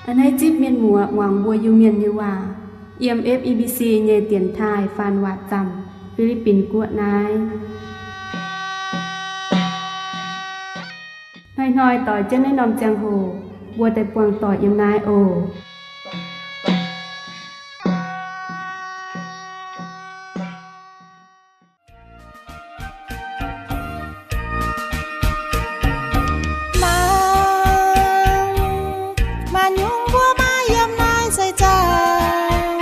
A'hneiv zipv mienh muoz muangx mbuo Iu-Mienh nyei waac yiem F E B C nyei dienx taaih faan waac zaamc, Fi^li^bin Guoqv naaiv. Hnoi-hnoi doix jienv naaiv norm ziangh hoc mbuo daaih buangh doic yiem naaiv oc. Naaiv maaih nyungc mbuo maiv yiem naaiv seix zaangc,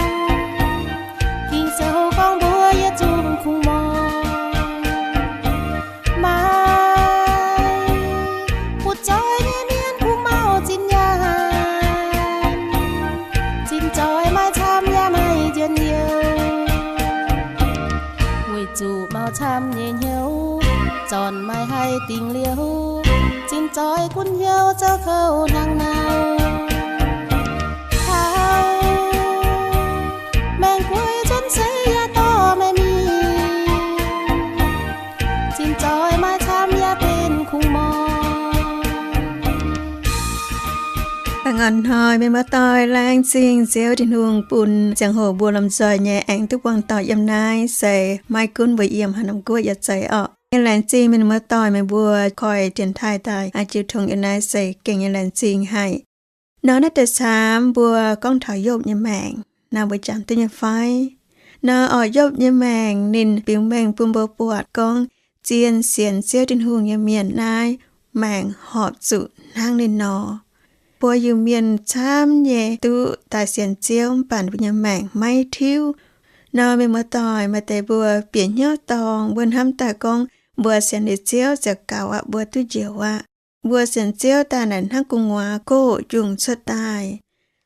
Ging-Sou gorngv mbuo yietc zungv kungx mouz. Maaih butv zoih nyei mienh kungx mauv zinh nyaanh. Zinh zoih maaih camv yaac maaih njien-youh, weic zuqc mauv camv nyei hnyouv zornc maaih haih dingc liouh. Zinh zoih gunv hnyouv zoux kouv hnangv nor. Taux maengx guei cuotv seix yaac dorh maiv mingh. Zinh zoih maaih camv yaac benx kungx mouz. Baengh orn hnoi mienh muoz-doic, laengz zingh Ziouv Tin-Hungh bun ziangh hoc mbuo lomh nzoih nyei aengx duqv buangh doic yiem naaiv seix. Maiv gunv mbuo yiem haaix norm guoqv yaac zeiz orqc. Yie laengz zingh mienh muoz-doic meih mbuo koi dienx taaih daaih jiu tong yiem naaiv seix, gengh nyei laengz zingh haic. Nor naaiv deix camv mbuo gorngv taux Yopv nyei maengc, naaiv mbuo jangx duqv nyei fai? Nor orqc, Yopv nyei maengc ninh biux mengh bun mbuo buatc gorngv zien sienx Ziouv Tin-Hungh nyei mienh naaiv maengc horpc zuqc hnangv ninh nor. Mbuo Iu-Mienh camv nyei duqv daaih sienx Ziouv mv baac mbuo nyei maengc maiv tiuv. Nor mienh muoz-doic, maaih deix mbuo bieqc hnyouv dorngc, mbuo hnamv daaih gorngv mbuo sienx liuz Ziouv ziouc gaux aqv, mbuo duqv njoux aqv. Mbuo sienx Ziouv daaih naaic hnangv gu'nguaaz gox jungx cuotv daaih.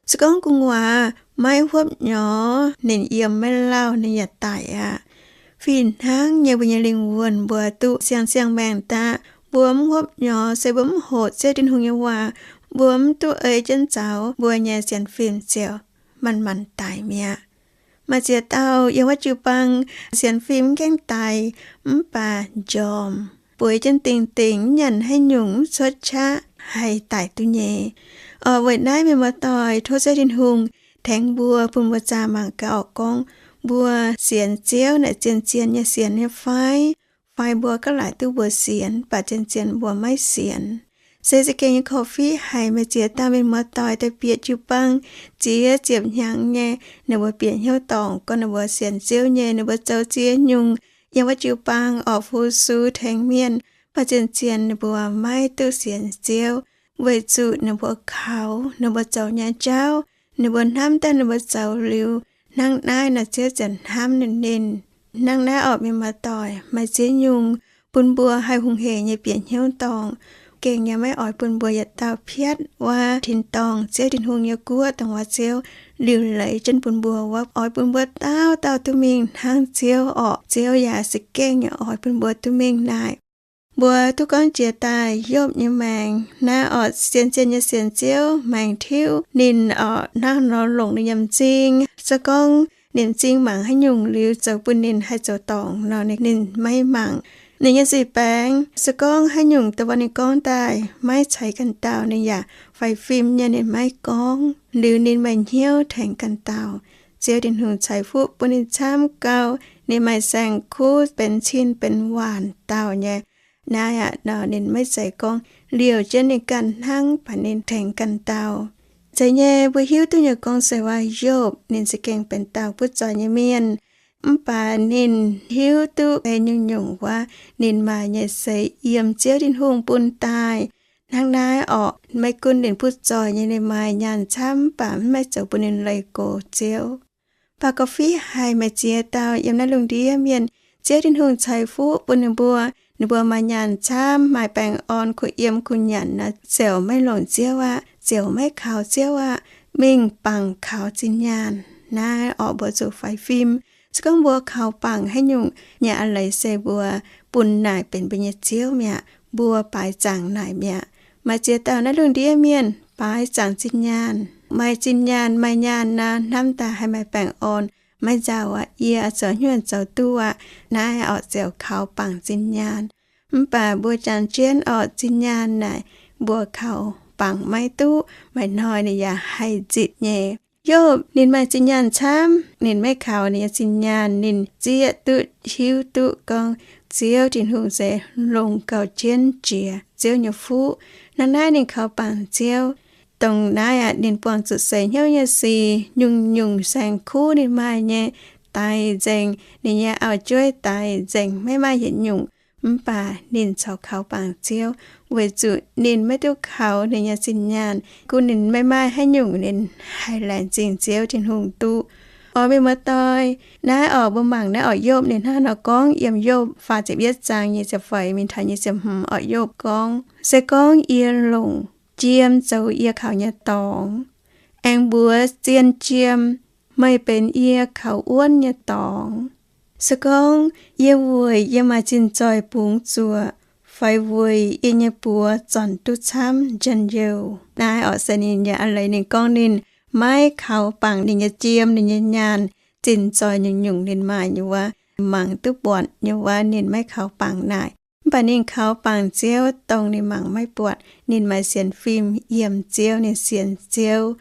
Se gorngv gu'nguaaz maiv huopv nyorx, ninh yiem maiv lauh ninh yaac daic aqv. Fih hnangv nyei mbuo nyei lingh wuonh mbuo duqv siang-siang maengc daaih, mbuo mv huopv nyorx se mbuo mv hoqc Ziouv Tin-Hungh nyei waac, mbuo mv duqv ei jienv zaux, mbuo nyei sienx fim ziouc manc-manc daic mi'aqv. Maaih ziex dauh yiem wuov jiu-baang sienx fim mv gaengh daic, mv baac njormh bueix jienv dingh-dingh, mv nyanc haaix nyungc, mv cuotv qaqv, haih daic duqv nyei. Orqc, weic naaiv mienh muoz-doic, tov Ziouv Tin-Hungh tengx mbuo, bun mbuo zaah mangc gaax orqc, gorngv mbuo sienx Ziouv naaic zien-zien nyei sienx nyei fai? Fai mbuo gaav laaic duqv mbuo sienx, mv baac zien-zien mbuo maiv sienx? Se za'gengh nyei korv-fiqv haic. Maaih ziex dauh mienh muoz-doic daaih bieqc jiu-baang ziex ziepc hnyangx nyei, ninh mbuo bieqc hnyouv dorngc gorngv ninh mbuo sienx Ziouv nyei, ninh mbuo zoux ziex nyungc yiem wuov jiu-baang orqc, fu-sux tengx mienh, mv baac zien-zien ninh mbuo maiv duqv sienx Ziouv, weic zuqc ninh mbuo kaux ninh mbuo zoux nyei jauv, ninh mbuo hnamv daaih ninh mbuo zoux liuz hnangv naaiv nor Ziouv ziouc hnamv ninh. Hnangv naaiv orqc, mienh muoz-doic, maaih ziex nyungc bun mbuo haih hungh heic nyei bieqc hnyouv dorngc. Gengh yaac maiv oix bun mbuo yietc dauh piatv wuov tin-dorngh Ziouv Tin-Hungh nyei guoqv, dongh wuov Ziouv liuc leiz jienv bun mbuo wuov, oix bun mbuo dauh dauh duqv mingh hnangv Ziouv orqc. Ziouv yaac za'gengh yaac oix bun mbuo duqv mingh naaic. Mbuo duqv gorngv jiex daaih Yopv nyei maengc naaiv orqc, zien-zien nyei sienx Ziouv, maengc tiuv ninh orqc, hnangv nor longc ninh nyei m'zing. Se gorngv ninh m'zing mangc haaix nyungc liuz zoux bun ninh haih zoux dorngc nor, ninh maiv mangc. Ninh nyei nzic baengx, se gorngv haaix nyungc dongh wuov ninh gorngv daaih maiv ceix ganh dauh, ninh yaac faix fim nyei, ninh maiv gorngv. Liuz ninh maaih hnyouv tengx ganh dauh, Ziouv Tin-Hungh ceix fuqv bun ninh camv gau. Ninh maaih saeng-kuv benx cin benx waanc dauh nyei. Naaiv aqv nor, ninh maiv zeiz gorngv liouh jienv ninh ganh hnangv, baac ninh tengx ganh dauh. Zeiz nyei, mbuo hiuv duqv nyei gorngv se waac Yopv ninh za'gengh benx dauh butv zoih nyei mienh, mv baac ninh hiuv duqv nyungc-nyungc wuov, ninh maaih nyei seix yiem Ziouv Tin-Hungh bun daaih. Hnangv naaiv orqc, maiv gunv ninh butv zoih nyei, ninh maaih nyaanh camv, mv baac maiv zoux bun ninh leih gox Ziouv. Mv baac gorngv fih haic maaih ziex dauh yiem naaiv lungh ndiev mienh, Ziouv Tin-Hungh ceix fuqv bun ninh mbuo, ninh mbuo maaih nyaanh camv, maaih baengh orn, kuh yiem kuh nyanc nor, ziouc maiv longc Ziouv aqv, ziouc maiv kaux Ziouv aqv, mingh bangc kaux zinh nyaanh. Naaiv orqc, mbuo zuqc faix fim. Se gorngv mbuo kaux bangc haaix nyungc nyei a'leiz se mbuo bun naaic benx mbuo nyei ziouv mi'aqv, mbuo baaix zaangc naaic mi'aqv. Maaih ziex dauh naaiv lungh ndiev mienh baaix zaangc zinh nyaanh, maaih zinh nyaanh, maaih nyaanh nor, hnamv daaih haih maaih baengh orn, maiv nzauh aqv, yie zoux hnyouv zoux duqv aqv. Naaiv orqc, ziouc kaux bangc zinh nyaanh. Mv baac mbuo jangx jienv orqc, zinh nyaanh naaic mbuo kaux bangc maiv duqv, maaih hnoi ninh yaac haih nzitc nyei. Yopv ninh maaih zinh nyaanh camv, ninh maiv kaux ninh nyei zinh nyaanh, ninh zieqv duqv hiuv duqv gorngv Ziouv Tin-Hungh se longc gauh jienv jiex Ziouv nyei fuqv. Hnangv naaiv ninh kaux bangc Ziouv. Dongh naaiv aqv, ninh buangh zuqc seix hnyouv nyei sic, nyungc-nyungc saeng-kuv ninh maaih nyei daix nzengc, ninh nyei auv-jueiv daix nzengc, maiv maaih yietc nyungc. Mv baac ninh corc kaux bangc Ziouv, weic zuqc ninh maiv duqv kaux ninh nyei zinh nyaanh, gunv ninh maiv maaih haaix nyungc ninh haih laengz zingh Ziouv Tin-Hungh duqv. Orqc, mienh muoz-doic, naaiv orqc, mbuo mangc naaiv orqc, Yopv ninh hnangv nor gorngv yiem Yopv faah ziepc yietv zaang nyic ziepc feix mingh taux nyic ziepc hmz orqc, Yopv gorngv, Se gorngv yie longc jiem zoux yie kaux nyei dorngx, aengx mbuox zien jiem, Meih benx yie kaux wuonv nyei dorngx. Se gorngv yie weic yie maaih zinh zoih bungx zuoqc, fai weic yie nyei buoz zornc duqv camv njien-youh. Naaiv orqc se ninh yaac leiz ninh gorngv ninh maiv kaux bangc ninh nyei jiem, ninh nyei nyaanh, zinh zoih nyungc-nyungc ninh maaih nyei wuov, mangc duqv buatc nyei wuov, ninh maiv kaux bangc naaic. Mv baac ninh kaux bangc Ziouv, dongh ninh mangc maiv buatc, ninh maaih sienx fim yiem Ziouv, ninh sienx Ziouv.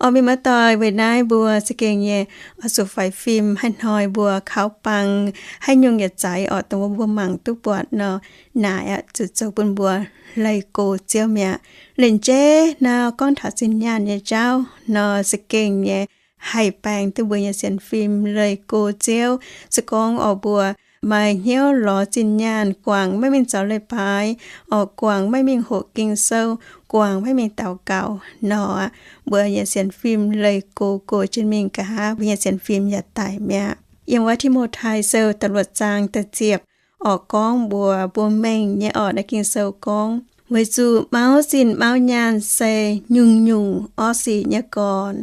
Orqc, mienh muoz-doic, weic naaiv mbuo za'gengh nyei oix zuqc faix fim. Haaix hnoi mbuo kaux bangc haaix nyungc yietc za'eix orqc, dongh wuov mbuo mangc duqv buatc nor, naaic aqv zuqc zoux bun mbuo leih go Ziouv mi'aqv. Lengc jeiv nor gorngv taux zinh nyaanh nyei jauv nor, za'gengh nyei haih baeng duqv mbuo nyei sienx fim leih go Ziouv. Se gorngv orqc mbuo maaih hnyouv lorz zinh nyaanh, guangc maiv mingh zoux leiz-baaix, orqc guangc maiv mingh hoqc Ging-Sou, guangc maiv mingh daux gaux nor, mbuo nyei sienx fim leih go, go jienv mingh nqa'haav mbuo nyei sienx fim yaac daic mi'aqv. Yiem wuov Ti^mo^tai Sou da'luoqc zaang da'ziepc orqc gorngv mbuox mbuo mengh nyei orqc, naaiv Ging-Sou gorngv, Weic zuqc mauv zinh mauv nyaanh se nyungc-nyungc orqv sic nyei gorn.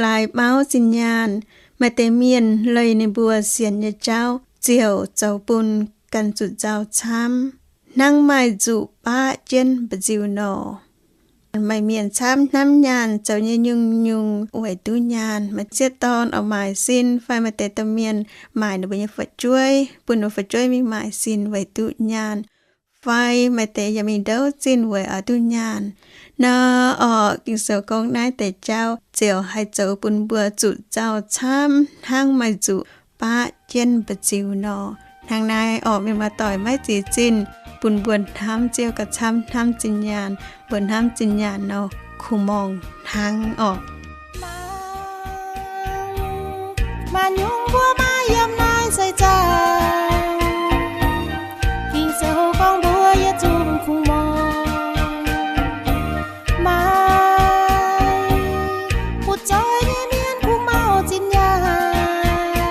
Laaix mauv zinh nyaanh, maaih deix mienh leih ninh mbuo sienx nyei jauv ziouc zoux bun ganh zuqc nzauh camv, hnangv maaih nzuqc baqv jienv mba'nziu nor. Maaih mienh camv hnamv nyaanh zoux nyei nyungc-nyungc weic duqv nyaanh. Maaih sieqv dorn oix maaic sin, fai maaih deix domh mienh maaic ninh mbuo nyei fu'jueiv, bun ninh mbuo fu'jueiv mingh maaic sin weic duqv nyaanh, fai maaih deix yaac mingh ndouv zinh weic oix duqv nyaanh. Nor orqc, Ging-Sou gorngv naaiv deix jauv ziouc haih zoux bun mbuo zuqc nzauh camv hnangv maaih nzuqc baqv jienv mba'nziu nor. Hnangv naaiv orqc, mienh muoz-doic, maiv ziex zinh bun mbuo hnamv Ziouv gauh camv hnamv zinh nyaanh. Mbuo hnamv zinh nyaanh nor, kungx morngh hnangv orqc. Maaih nyungc mbuo maaih yiem naaiv seix zaangc, Ging-Sou gorngv mbuo yietc zungv kungx morngh. Maaih butv zoih nyei mienh kungx mauv zinh nyaanh.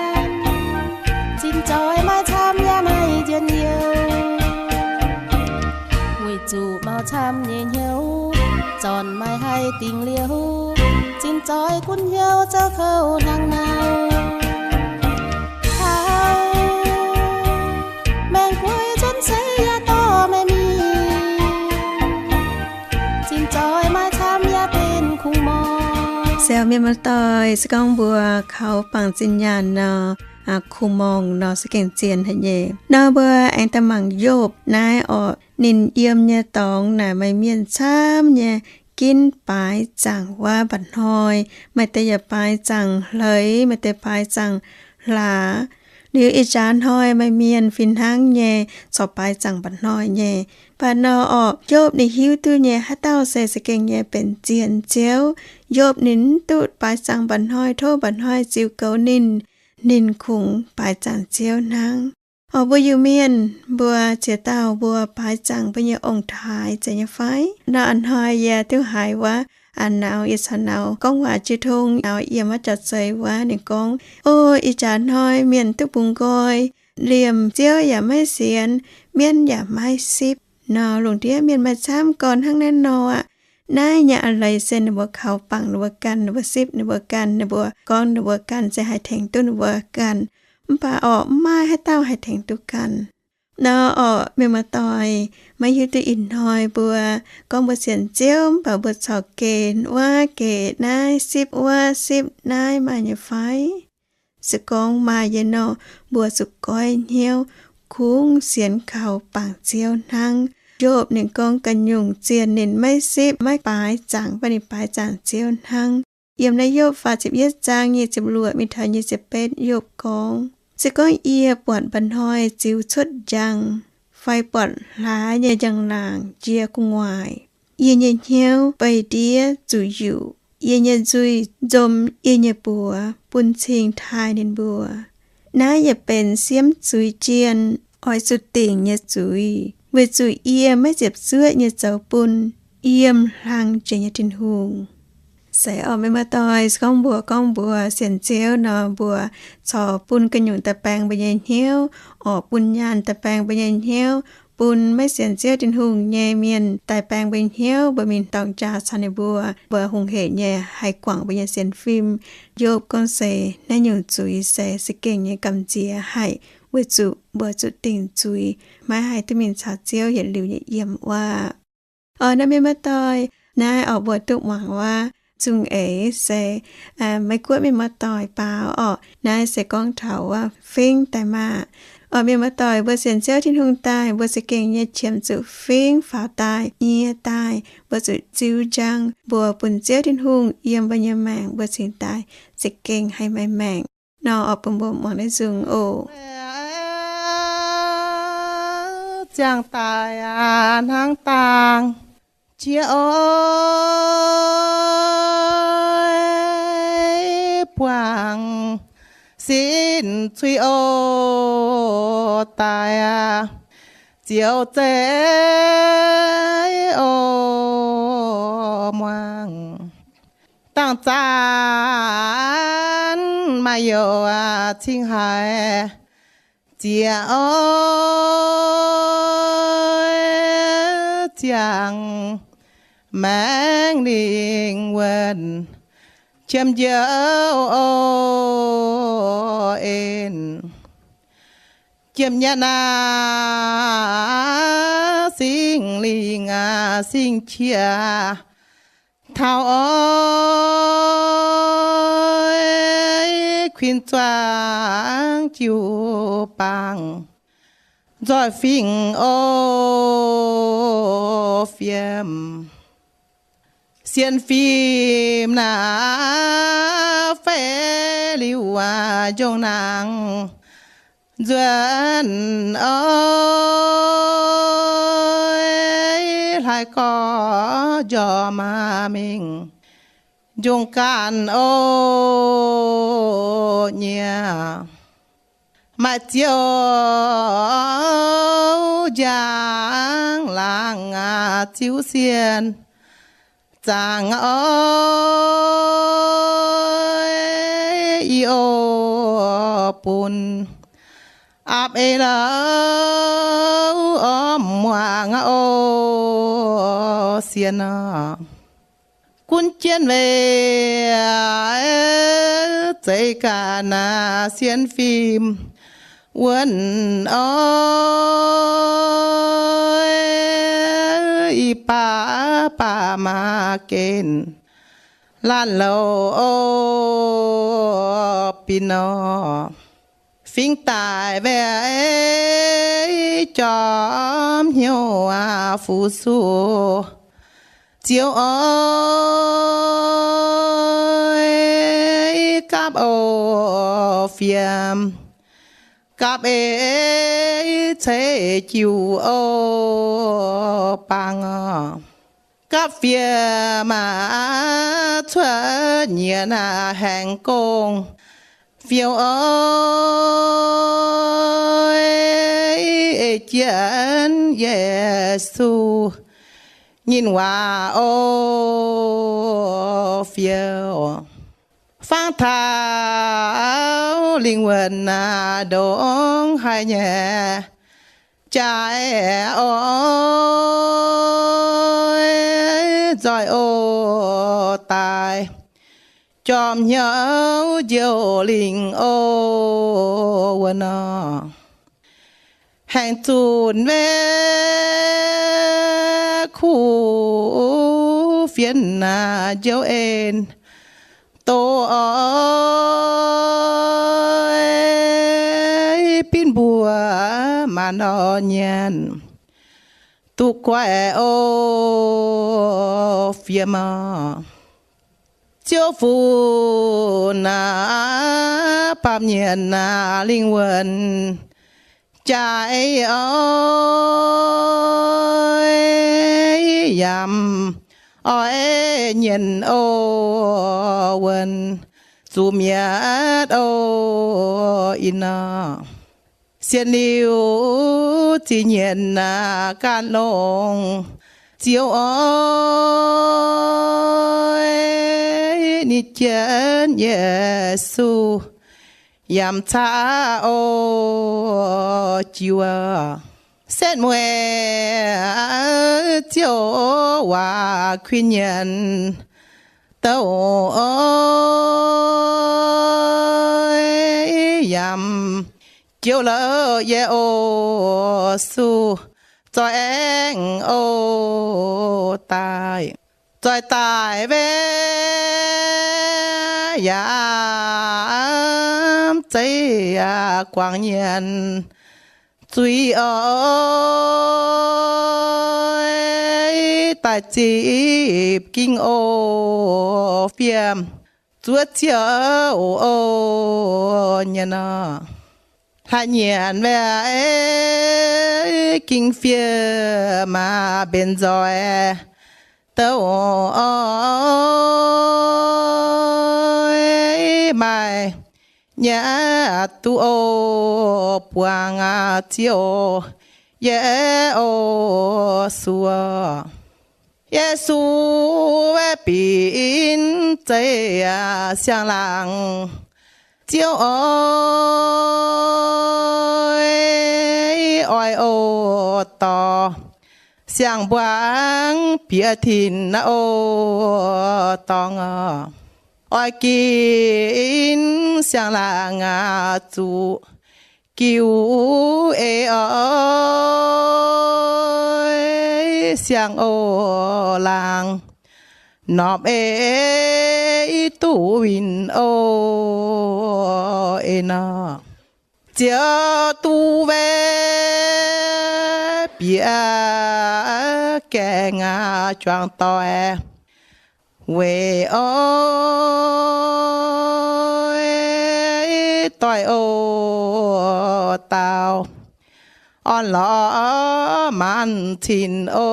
Zinh zoih maaih camv yaac maaih njien-youh. Weic zuqc mauv camv nyei hnyouv zornc maiv haih dingc liouh, zinh zoih gunv hnyouv zoux kouv hnangv nor. Taux maengx guei cuotv seix yaac dorh maiv mingh, zinh zoih maaih camv yaac benx kungx morngh. Se mienh muoz-doic, se gorngv mbuo kaux bangc zinh nyaanh nor, kungx morngh nor se gengh zien haic nyei. Nor mbuo aengx daaih mangc Yopv naaiv orqc, ninh yiem nyei dorngx naaic maaih mienh camv nyei ginv baaix zaangc wuov mba'hnoi, maaih deix yaac baaix zaangc hleix, maaih deix baaix zaangc hlaax. Liuz ih jaax hnoi maaih mienh fih hnangv nyei corc baaix zaangc mba'hnoi nyei. Mv baac nor orqc, Yopv ninh hiuv duqv nyei haaix dauh se za'gengh nyei benx zien Ziouv. Yopv ninh mv duqv baaix zaangc mba'hnoi, tov mba'hnoi ziux goux ninh, ninh kungx baaix zaangc Ziouv hnangv. Orqc, mbuo Iu-Mienh mbuo ziex dauh mbuo baaix zaangc mbuo nyei ong-taaix zeiz nyei fai? Nor a'hnoi yie duqv haiz wuov a'nauz, yie caux nauz gorngv waac jiu tong, nauz yiem wuov jauv-zeiv wuov, ninh gorngv, O, ih jaax hnoi mienh duqv bungx nqoi, liemh Ziouv yaac maiv sienx, mienv yaac maiv sipv. Nor lungh ndiev mienh maaih camv gorn hnangv naaiv nor aqv. Naaiv nyei a'leiz se ninh mbuo kaux bangc ninh mbuo ganh, ninh mbuo sipv ninh mbuo ganh, ninh mbuo gorngv ninh mbuo ganh se haih tengx duqv ninh mbuo ganh. Mv baac orqc, mv maaih haaix dauh haih tengx duqv ganh. Nor orqc, mienh muoz-doic, maiv hiuv duqv ih hnoi mbuo gorngv mbuo sienx Ziouv mv baac mbuo corc geh wuov geh naaiv, sipv wuov sipv naaiv maaih nyei fai? Se gorngv maaih nyei nor, mbuo zuqc goiv hnyouv kungx sienx kaux bangc Ziouv hnangv. Yopv ninh gorngv ganh nyungc zienh ninh maiv sipv, maiv baaix zaangc, mv baac ninh baaix zaangc Ziouv hnangv. Yiem naaiv Yopv faah ziepc yietv zaang nyic ziepc luoqc mingh taux nyic ziepc betv, Yopv gorngv, Se gorngv yie buatc mba'hnoi ziux cuotv njang, fai buatc hlaax nyei njang-laangc jiex gu'nguaaic, yie nyei hnyouv beih ndiev zuqc yuqc, yie nyei nzuih nzom yie nyei mbuox bun cing taaih ninh mbuo. Naaiv yaac benx siemv zuiz jien, oix zuqc dingc nyei zuiz, weic zuqc yie maiv ziepc zuoqv nyei zoux bun yiem hlang jiex nyei Tin-Hungh. Se orqc, mienh muoz-doic, se gorngv mbuo gorngv mbuo sienx Ziouv nor, mbuo corc bun ganh nyungc daaih baeng mbuo nyei hnyouv, orqc, bun nyaanh daaih baeng mbuo nyei hnyouv, bun maiv sienx Ziouv Tin-Hungh nyei mienh daaih baeng mbuo nyei hnyouv, mbuo mingh dorng jaa caux ninh mbuo, mbuo hungh hec nyei haih guangc mbuo nyei sienx fim. Yopv gorngv se naaiv nyungc zuiz se za'gengh nyei gamh nziex haic, weic zuqc mbuo zuqc dingc zuiz, maiv haih duqv mingh caux Ziouv yietc liuz nyei yiem wuov. Orqc, naaiv mienh muoz-doic, naaiv orqc mbuo duqv muangx wuov, zungh eix se Meiv Guoqv mienh muoz-doic baaux orqc, naaiv se gorngv taux wuov fingv daaih maah. Orqc, mienh muoz-doic, mbuo sienx Ziouv Tin-Hungh daaih, mbuo za'gengh nyei qiemx zuqc fingv faaux daaih, nyie daaih, mbuo zuqc ziux njang mbuo bun Ziouv Tin-Hungh yiem mbuo nyei maengc, mbuo cingx daaih za'gengh haih maaih maengc. Nor orqc, bun mbuo muangx naaiv nzungh oc. Ziangh daaih hnangv dangh jiex oix buangh sin cui oc daaih ziouc zeiv oc muangh. Dangh zanc maaih youh cingx haiz ziex oix ziangh maengx lingh wuonh qiemx njoux oc en. Jiem nyanc aac, Singx Lingh aac, Singx Qiex, taux oix kuinx zuangx jiu-baang, nzoih fingx oc fiem. Sienx fim naaic fai liuz aac, njongc naang nzuonx oix hlaax gorx njormh mingh, njongc ganh oc nyiex. Maaih ziouc njang laangz aac, ziux sienh zaangc oix i oc bun aapv ei louv orv muangx oc sienh oc. Gunv jienv weic zeiz ganh naaic sienx fim wuonv oix i baav baav maaz gen laanh louc oc binc oc. Fingx daaih weic jorm hnyouv aac, fu-suqv ziouc oix gapv oc fiem, gapv ei ceix jiu oc baang oc. Gapv fiem aac cuotv nyienx aac, haengx gong fiou oix ei jienv Yesu nyei waac oc fiou. Fangx taux lingh wuonh aac, ndongc haaix nyei jaaix oix nzoih oc daaih jorm hnyouv njoux lingh oc wuov nor. Haengx zunc weic kuv fienx aac, njoux en doz oix binc mbuo nor nyienx, duqv guaiv o fiem oc. Ziouv funx naaic baamh nyienc naaic lingh wuonh jaaix oix, yaac oix nyienc o wuonh zuqc mietv o in nor. Sienx liuz ziqc nyienc naaic ganh longx, Ziouv oix, ninh jienv Yesu yamc caqv o jiu. Setv mueiz Ziouv waac kuinx nyienc, douc oix yamc jiouv louc yie o su, zoih aengx o daaih. Zoih daaih wuov yaac zeiz guangc nyienc zuiz oix, daaih zipv ging o fiem zuov Ziouv o nyienc nor. Hlaax nyienc wuov ging fiem maah mbenc nzoih, douc oix maaih nyei duqv o buangh Ziouv yie o su. Yesu wuov binc zeiv siang-laangc, Ziouv oix, oix o dorh siang-mbuangz bieqc tin o dorngx oc. Oix ginv siang-laangc zuqc giuv ei oix, siang o laangc norpc ei duqv winh o eix nor. Ziouv duqv wuov bieqc gaengh juangc doic weic oix doic o daauh orn-lorqc maanc cin o.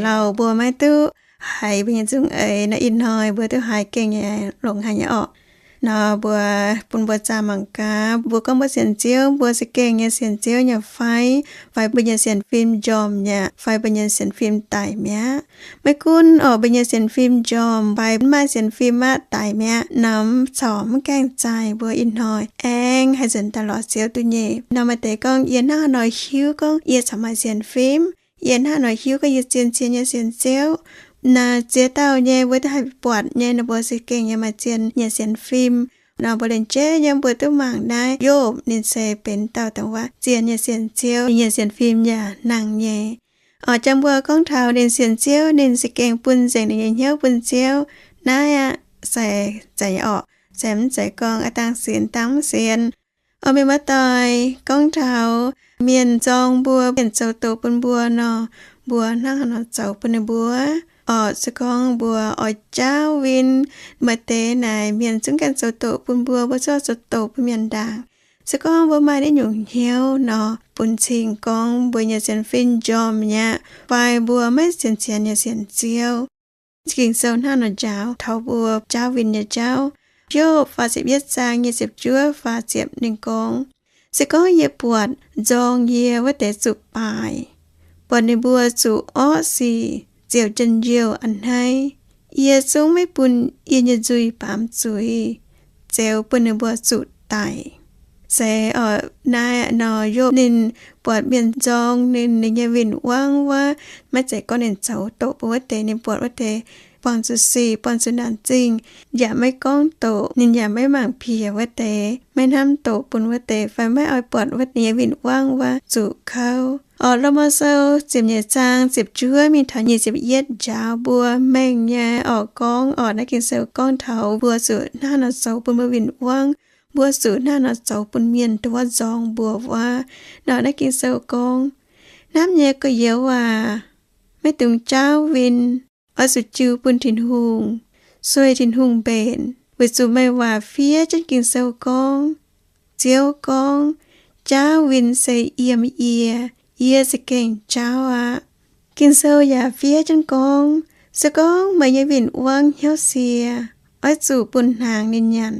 Lauh mbuo maiv duqv haiz mbuo nyei nzung eix nor, ih hnoi mbuo duqv haiz gengh nyei longx haic nyei orqc. Nor mbuo bun mbuo zaah mangc gaax, mbuo gorngv mbuo sienx Ziouv, mbuo za'gengh nyei sienx Ziouv nyei fai? Fai mbuo nyei sienx fim njormh mi'aqv, fai mbuo nyei sienx fim daic mi'aqv? Maiv gunv orqc, mbuo nyei sienx fim njormh fai maiv maaih sienx fim aqv, daic mi'aqv, norm corc mv gaengh zaih, mbuo ih hnoi aengx haih nzuonx daaih lorz Ziouv duqv nyei. Nor maaih deix gorngv, yie hnangv haaix nor hiuv gorngv yie corc maaih sienx fim? Yie hnangv haaix nor hiuv gorngv yie zien-zien nyei sienx Ziouv? Naaiv ziex dauh nyei mbuo duqv haih buatc nyei, ninh mbuo za'gengh nyei maaih zien nyei sienx fim. Nor mbuo laengz jeiv nyei mbuo duqv mangc naaiv Yopv, ninh se benx dauh dongh wuov zien nyei sienx Ziouv, ninh nyei sienx fim yaac nangh nyei. Oc, jangx mbuo gorngv taux ninh sienx Ziouv, ninh za'gengh bun nzengc ninh nyei hnyouv bun Ziouv. Naaiv aqv, se zeiz nyei orqc, se mv zeiz gorngv a'dangh sienx dangh mv sienx. Oc, mienh muoz-doic, gorngv taux mienh nzorng mbuo, mienh zoux doqc bun mbuo nor, mbuo hnangv haaix nor zoux bun ninh mbuo? Oc, se gorngv mbuo oix jaauv win maaih deix naaic mienh zungv ganh zoux doqc bun mbuo, mbuo zungv oix zoux doqc bun mienh ndaangc. Se gorngv mbuo maaih naaiv nyungc hnyouv nor, bun cing gorngv mbuo nyei sienx fim njormh mi'aqv, fai mbuo maiv sienx, sienx nyei sienx Ziouv. Ging-Sou hnangv nor njaaux taux mbuo jaauv win nyei jauv. Yopv faah ziepc yietv zaang nyic ziepc juov faah ziepc ninh gorngv, se gorngv yie buatc nzorng yie wuov deix zuqc baaic, buatc ninh mbuo zuqc orqv sic, ziouc njien-youh a'hneiv, yie zungv maiv bun yie nyei nzuih baamz zuiz, zoux bun ninh mbuo zuqc daic. Se oc, naaiv nor Yopv ninh buatc mienh nzorng ninh, ninh nyei win-wangv wuov, maiv zeiz gorngv ninh zoux doqc bun wuov deix, ninh buatc wuov deix buangh zuqc sic, buangh zuqc naanc zingh, yaac maiv gorngv doqc, ninh yaac maiv mangc piex wuov deix, maiv hnamv doqc bun wuov deix, fai maiv oix buatc wuov deix nyei win-wangv wuov zuqc kouv. Oc, Lomaa Sou ziepc nyeic zaang ziepc juov mingh taux nyic ziepc yietv njaaux mbuo mengh nyei oc, gorngv oc, naaiv Ging-Sou gorngv taux mbuo zuqc hnangv nor zoux bun mbuo win-wangv. mbuo zuqc hnangv nor zoux bun mienh dongh wuov nzorng mbuo wuov. Nor naaiv Ging-Sou gorngv, hnamv nyei gorx-youz aac, maiv dungx jaauv win. Oix zuqc jiu bun Tin-Hungh, sueih Tin-Hungh mbenc, weic zuqc meih waac fiev jienv Ging-Sou gorngv, Ziouv gorngv, jaauv win se yiem yie, yie za'gengh jaauv aqv. Ging-Sou yaac fiev jienv gorngv, se gorngv meih nyei win-wangv hnyouv sie, oix zuqc bun hnaangx ninh nyanc.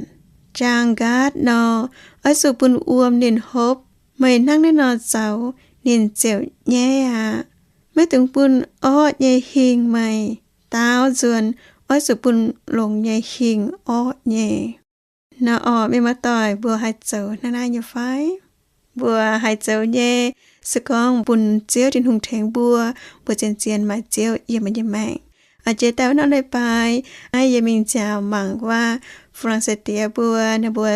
Jaang nqaatv nor, oix zuqc bun wuom ninh hopv. Meih hnangv naaiv nor zoux, ninh ziouc nyaiv aqv. Maiv dungx bun orqv nyei hingh meih. Daauv nzuonx, oix zuqc bun longx nyei hingh orqv nyei. Nor orqc, mienh muoz-doic, mbuo haih zoux hnangv naaiv nyei fai? Mbuo haih zoux nyei. Se gorngv bun Ziouv Tin-Hungh tengx mbuo, mbuo zien-zien maaih Ziouv yiem mbuo nyei maengc. Jiex daaih wuov norm leiz-baaix, naaiv yie mingh nziaauc mangc wuov Faa^lang^se diex mbuo, ninh mbuo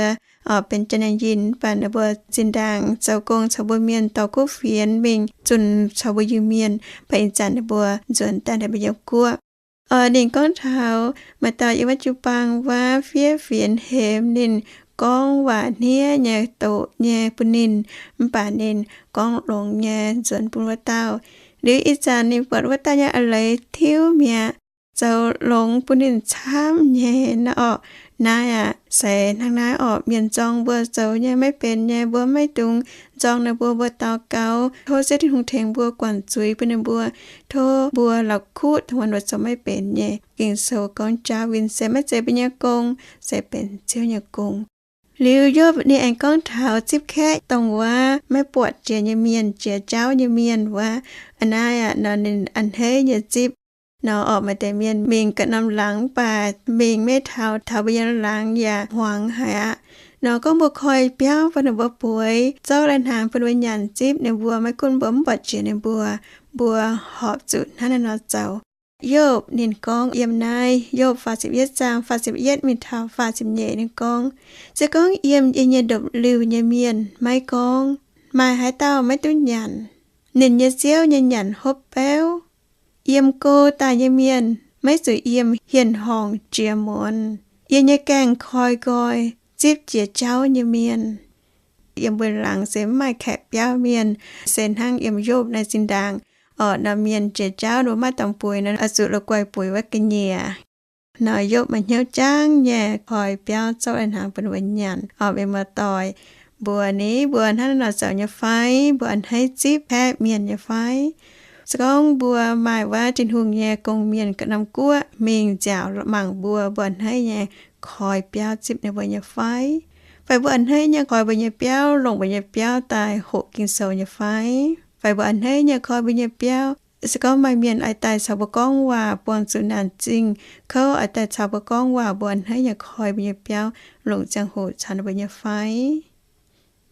benx janx-yinh, mv baac ninh mbuo zinh ndaangc zoux gong caux mbuo mienh dorh kuv fienx mingh zunh caux mbuo Iu-Mienh, mv baac ih zanc ninh mbuo nzuonx daaih ninh mbuo nyei guoqv. Ninh gorngv taux maaih dauh yiem wuov jiu-baang wuov fiev fienx hemx ninh, gorngv waac hniev nyei doqc nyei bun ninh, mv baac ninh gorngv longx nyei nzuonx bun wuov dauh. Liuz ih zanc ninh buatc wuov dauh nyei a'leiz tiuv mi'aqv, zoux longx bun ninh camv nyei nor orqc. Naaiv aac, se hnangv naaiv orqc, mienh nzorng mbuo zoux nyei maiv benx nyei, mbuo maiv dungx nzorng ninh mbuo. Mbuo daux gaux tov Ziouv Tin-Hungh tengx mbuo guangc zuiz bun ninh mbuo. Tov mbuo la'kuqv dongh wuov zoux maiv benx nyei. Ging-Sou gorngv jaauv win se maiv zeiz mbuo nyei gong, se benx Ziouv nyei gong. Liuz Yopv ninh aengx gorngv taux zipv kaeqv dongh wuov maiv buatc jiex nyei mienh, jiex jaauv nyei mienh wuov. Aa, naaiv aac nor ninh a'hneiv nyei zipv. Nor orqc, maaih deix mienh mingh ganh norm laangz, mv baac mingh maiv taux, taux mbuo nyei laangz yaac hmuangx haic aqv. Nor gorngv mbuo koi biauv bun ninh mbuo bueix, zorqv lai-hnaangx bun ninh mbuo nyanc, zipv ninh mbuo, maiv gunv mbuo mv buatc jiex ninh mbuo, mbuo horpc zuqc hnangv naaiv nor zoux. Yopv ninh gorngv yiem naaiv Yopv faah ziepc yietv zaang faah ziepc yietv mingh taux faah ziepc nyeic ninh gorngv, se gorngv yiem yie nyei ndopv-liuh nyei mienh maiv gorngv, maaih haaix dauh maiv duqv nyanc? Ninh nyei ziouv nyei nyanc hopv beuv. Yiem go daaih nyei mienh maiv zuqc yiem hienh horngc jiex muonz. Yie nyei gaengh koi nqoi, zipv jiex jauv nyei mienh. Yiem mbuo laangz se mv maaih kaeqv biauv mienh, se hnangv yiem Yopv naaiv zinh ndaangc. Orqc, nor mienh jiex jauv nor maiv dorngx bueix nor, oix zuqc la'guaih bueix wuov ga'nyiec. Nor Yopv maaih hnyouv jangv nyei koi biauv zorqv lai-hnaangx bun ninh mbuo nyanc. Orqc, mienh muoz-doic, mbuo ni, mbuo hnangv naaiv nor zoux nyei fai? Mbuo a'hneiv zipv kaeqv mienh nyei fai? Se gorngv mbuo maaih wuov Tin-Hungh nyei gong-mienh ganh norm guoqv mingh nziaauc mangc mbuo, mbuo a'hneiv nyei koi biauv zipv ninh mbuo nyei fai? Fai mbuo a'hneiv nyei koi mbuo nyei biauv, longc mbuo nyei biauv daaih hoqc Ging-Sou nyei fai? Fai mbuo a'hneiv nyei koi mbuo nyei biauv, se gorngv maaih mienh oix daaih caux mbuo gorngv waac buangh zuqc naanc zingh kouv, oix daaih caux mbuo gorngv waac, mbuo a'hneiv nyei koi mbuo nyei biauv, longc ziangh hoc caux ninh mbuo nyei fai?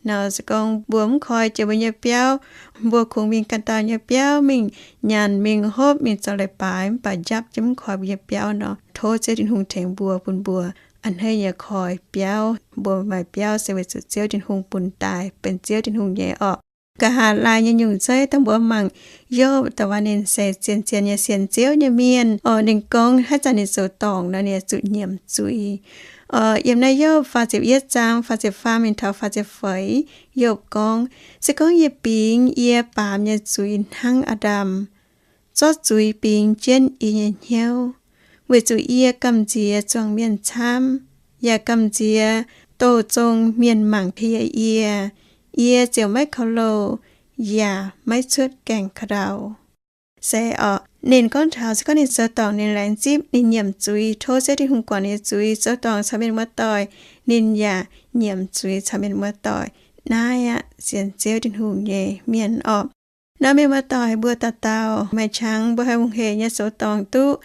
Nor se gorngv mbuo mv koi jiex mbuo nyei biauv, mbuo kungx mingh ganh dauh nyei biauv mingh nyanc, mingh hopv, mingh zoux leiz-baaix, mv baac njapv jienv mv koi mbuo nyei biauv nor, tov Ziouv Tin-Hungh tengx mbuo, bun mbuo a'hneiv nyei koi biauv. Mbuo maaih biauv se weic zuqc Ziouv Tin-Hungh bun daaih, benx Ziouv Tin-Hungh nyei orqc. Nqa'haav laai nyei nyungc zeiv dongh mbuo mangc Yopv dongh wuov ninh se zien-zien nyei sienx Ziouv nyei mienh. Orqc, ninh gorngv haaix zanc ninh zoux dorngc nor, ninh zuqc nyiemc zuiz. Orqc, yiem naaiv Yopv faah ziepc yietv zaang faah ziepc faam mingh taux faah ziepc feix, Yopv gorngv, se gorngv yie bingx yie baamz nyei zuiz hnangv Aa^ndam, zorqv zuiz bingx jienv yie nyei hnyouv, weic zuqc yie gamh nziex zuangx mienh camv, yaac gamh nziex doh zong mienh mangc kie yie, yie ziouc maiv korv-louh yaac maiv cuotv gaengh ka'ndau. Se orqc, ninh gorngv taux se gorngv ninh zoux dorngc ninh laengz zipv, ninh nyiemc zuiz, tov Ziouv Tin-Hungh guangc ninh nyei zuiz, zoux dorngc caux mienh muoz-doic, ninh yaac nyiemc zuiz caux mienh muoz-doic. Naaiv aqv, sienx Ziouv Tin-Hungh nyei mienh orqc. Nor mienh muoz-doic, mbuo dauh dauh maaih qangx mbuo haih hungh heic nyei zoux dorngc duqv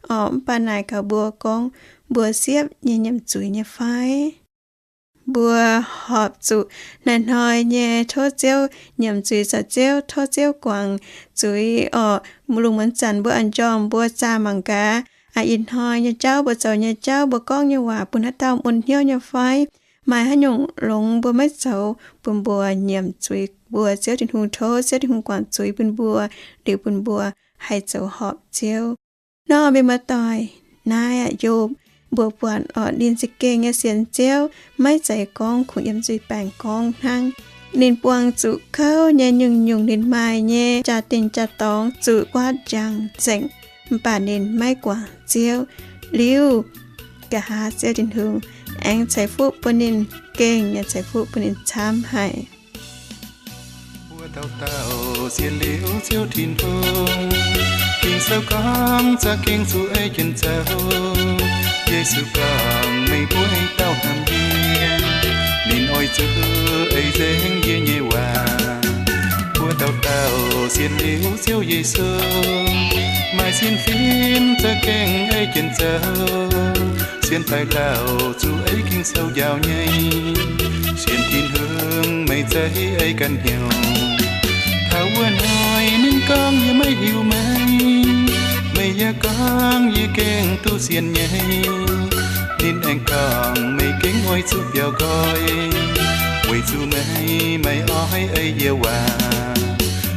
orqc, mv baac naaic gaax mbuo gorngv, mbuo siepv nyei nyiemc zuiz nyei fai? Mbuo horpc zuqc hnoi-hnoi nyei tov Ziouv nyiemc zuiz caux Ziouv, tov Ziouv guangc zuiz orqc. Lungh muonz zanc mbuo a'njormh mbuo zaah mangc gaax, ih hnoi nyei jauv, mbuo zoux nyei jauv, mbuo gorngv nyei waac bun haaix dauh mun hnyouv nyei fai? Maaih haaix nyungc longx mbuo maiv zoux bun mbuo nyiemc zuiz mbuo Ziouv Tin-Hungh, tov Ziouv Tin-Hungh guangc zuiz bun mbuo, liuz bun mbuo haih zoux horpc Ziouv. Nor mienh muoz-doic, naaiv aqv, Yopv Mbuo buatc orqc, ninh za'gengh nyei sienx Ziouv, maiv zeiz gorngv kungx yiem nzuih baengc gorngv hnangv. Ninh buangh zuqc kouv nyei nyungc-nyungc ninh maaih nyei jaa-dingh jaa-dorngx zuqc guaatv njang nzengc, mv baac ninh maiv guangc Ziouv. Liuz, nqa'haav Ziouv Tin-Hungh aengx ceix fuqv bun ninh, gengh nyei ceix fuqv bun ninh camv haic. Mbuo dauh dauh sienx liuz Ziouv Tin-Hungh, Ging-Sou gorngv za'gengh zuqc ei jienv zoux. Yesu gorngv, Meih mbuo dauh hnamv yie, ninh oix zuqc ei nzengc yie nyei waac. Mbuo dauh dauh sienx liuz Ziouv Yesu, maaih sienx fim za'gengh ei jienv zoux. Sienx daaih lauh zuqc ei Ging-Sou njaaux nyei, sienx Tin-Hungh meih zeiz ei ganh hnyouv. Taux wuov hnoi ninh gorngv, Yie maiv hiuv meih. Meih yaac gorngv, Yie gengh duqv sienx nyei. Ninh aengx gorngv, Meih gengh oix zuqc biaux nqoi, weic zuqc meih maiv oix ei yie waac.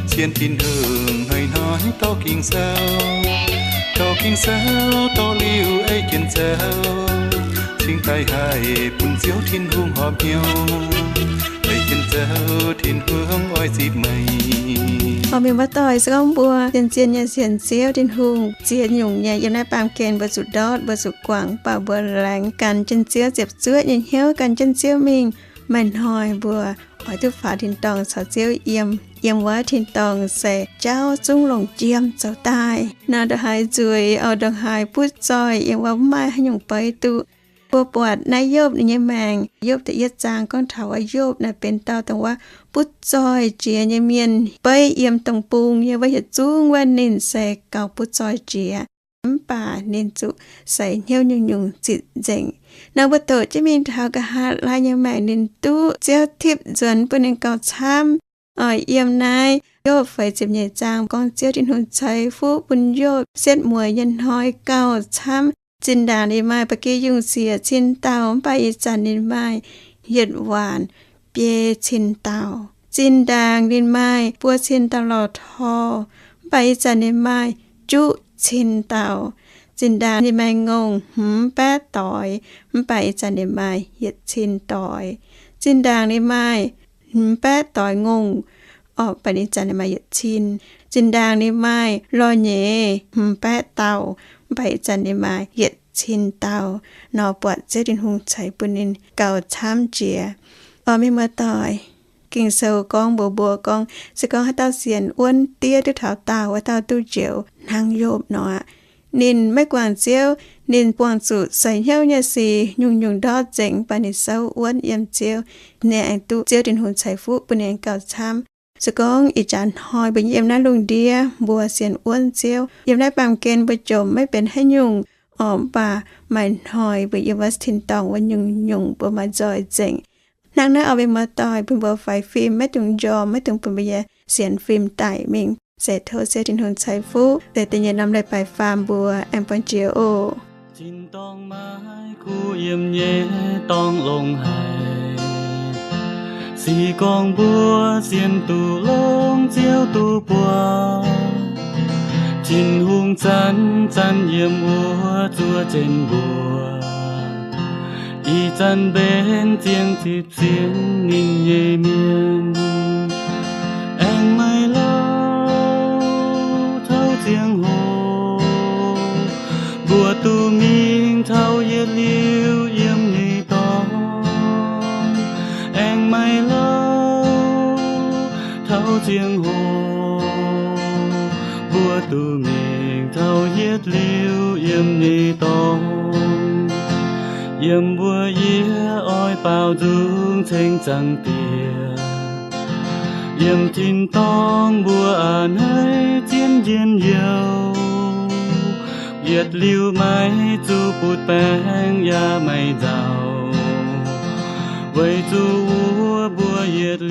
Sienx Tin-Hungh hnoi-hnoi dorh Ging-Sou, dorh Ging-Sou dorh liuz ei jienv zoux, cingx daaih haih bun Ziouv Tin-Hungh horpc hnyouv, ei jienv zoux Tin-Hungh oix zipv meih. Orqc, mienh muoz-doic, se gorngv mbuo zien-zien nyei sienx Ziouv Tin-Hungh, ziex nyungc nyei yiem naaiv baamh gen mbuo zuqc ndortv, mbuo zuqc guangc, mv baac mbuo laengz gan jienv Ziouv ziepc zuoqv nyei hnyouv gan jienv Ziouv mingh, maaih hnoi mbuo oix duqv faaux tin-dorngh caux Ziouv yiem. Yiem wuov tin-dorngh se jauv zungv longc jiem zoux daaih. Naaiv ndongc haaix nzueic, orqc, ndongc haaix butv zoih, yiem wuov mv maaih haaix nyungc beiv duqv. Mbuo buatc naaiv Yopv ninh nyei maengc, Yopv da'yietv zaang gorngv taux wuov Yopv naaic benx dauh dongh wuov butv zoih jiex nyei mienh. Beiv yiem dongh bung nyei wuov yietc zungv wuov ninh se gauh butv zoih jiex, mv baac ninh zuqc seix hnyouv nyungc-nyungc zitc nzengc. Naaiv mbuo doqc jienv mingh taux nqa'haav laai nyei maengc ninh duqv Ziouv tipv nzuonx bun ninh gauh camv. Oix yiem naaiv Yopv feix ziepc nyeic zaang gorngv Ziouv Tin-Hungh ceix fuqv bun Yopv setv mueiz nyei hnoi gauh camv. Zinh ndaangc ninh maaih ba'gi yungh siec cin dauh, mv baac ih zanc ninh maaih yietc waanc biei cin dauh. Zinh ndaangc ninh maaih buo cin dauh lorh tor, mv baac ih zanc ninh maaih juqv cin dauh. Zinh ndaangc ninh maaih ngongh hmz baeqv doix, mv baac ih zanc ninh maaih yietc cin doix. Zinh ndaangc ninh maaih hmz baeqv doix ngongh, orqc, mv baac ih zanc ninh maaih yietc cin. Zinh ndaangc ninh maaih lorh nyeiz hmz baeqv dauh, mv baac ih zanc ninh maaih yietc cin dauh. Nor buatc Ziouv Tin-Hungh ceix bun ninh gauh camv jiex. Orqc, mienh muoz-doic, Ging-Sou gorngv mbuox mbuo gorngv, se gorngv haaix dauh sienx wuonv diev duqv taux daauh, wuov dauh duqv njoux hnangv Yopv nor aqv. Ninh maiv guangc Ziouv, ninh buangh zuqc seix hnyouv nyei sic nyungc-nyungc ndortv nzengc, mv baac ninh souv wuonv yiem Ziouv. Ninh aengx duqv Ziouv Tin-Hungh ceix fuqv bun ninh gauh camv. Se gorngv ih jaax hnoi mbuo yiem naaiv lungh ndiev, mbuo sienx wuonv Ziouv, yiem naaiv baamh gen mbuo jomc maiv benx haaix nyungc, orqc, mv baac maaih hnoi mbuo yiem wuov tin-dorngh wuov nyungc-nyungc mbuo maaih nzoih nzengc. Hnangv naaiv, orqc, mienh muoz-doic, bun mbuo faix fim, maiv dungx njormh, maiv dungx bun mbuo nyei sienx fim daic mingh. Se tov Ziouv Tin-Hungh ceix fuqv, se da'nyeic norm leiz-baaix faam mbuo aengx buangh jiex oc. Tin-dorngh maiv kuv yiem nyei dorngh longx haic. Se gorngv mbuo sienx duqv longx, Ziouv duqv buangh. Tin-Hungh zanc-zanc yiem wuov zuov jienv mbuo. Ih zanc mbenc ziangh zipv sienx ninh nyei mienh. Aengx maiv louh taux ziangh hoc, mbuo duqv mingh taux yietc liuz yiem nyei dorngx. Aengx maiv louh taux ziangh hoc, mbuo duqv mingh taux yietc liuz yiem nyei dorngx. Yiem mbuo yie oix baaux nzung ceng Zaangc Diex. Yiem tin-dorngh mbuo a'hneiv zien njien-youh, yietc liuz maiv zuqc butv baengc yaac maiv nzauh, weic zuqc wuov mbuo yietc